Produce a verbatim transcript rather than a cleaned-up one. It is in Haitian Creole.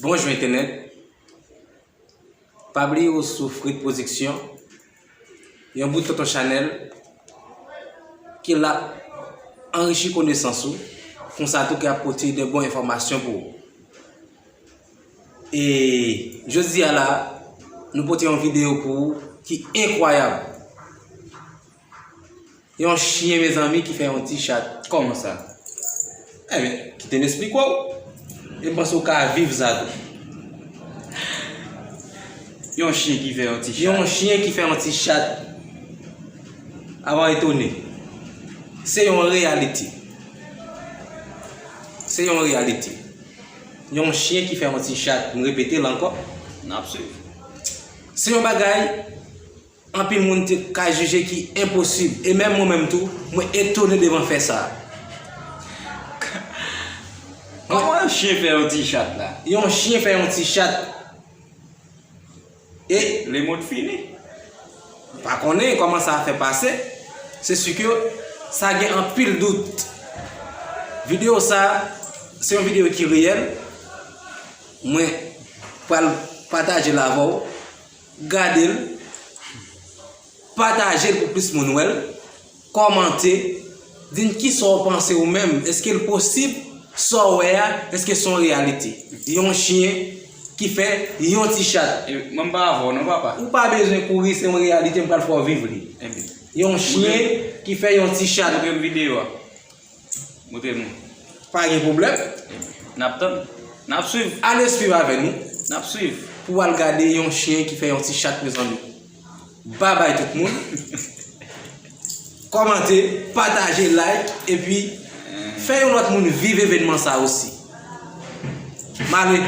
Bonjou entènèt. Pa bliye w sou Frit Pwodiksyon, yon bout tonton chanèl ki la anrichi konesans ou, konsa tou ki ap pote de bon enfòmasyon pou ou. E jodi a la, nou pote yon videyo pou ou ki enkwayab. Yon chyen, mezanmi, ki fè yon ti chat. Kòman sa? Ebyen, kite m esplike w. E m panse w ka viv sa tou. Yon chyen ki fè yon ti chat. Yon chyen ki fè yon ti chat. Avan etone. Se yon reyalite. Se yon reyalite. Yon chyen ki fè yon ti chat. M repete l ankò. N ap swiv. Se yon bagay anpil moun te ka jije ki enposib, e menm mwen menm tou, mwen etone devan fè sa a. Kòman yon chyen fè yon ti chat la? Yon chyen fè yon ti chat. E lemond fini. Pa konnen kòman sa fè pase. Se si ke sa gen anpil dout. Videyo sa, se yon videyo ki reyèl. Mwen pral pataje l avè w. Gade l, pataje l pou plis moun wè l, kòmante, di n kisa w panse ou menm, èske l posib, sa w wè a, èske se yon reyalite? Yon chyen ki fè yon ti chat. E, mwen m pa avè w non, papa. Ou pa bezwen kouri, se yon reyalite, m pral fè w viv li. Ebyen. Yon chyen ki fè yon ti chat. Montre m videyo a. Montre nou. Pa gen pwoblèm. N ap tann. N ap swiv. Ale swiv avè nou. N ap swiv. Pou w al gade yon chyen ki fè yon ti chat, mezanmi. Babay tout moun. Kòmante, pataje, like, epi fè yon lòt moun viv evènman sa osi. M ale.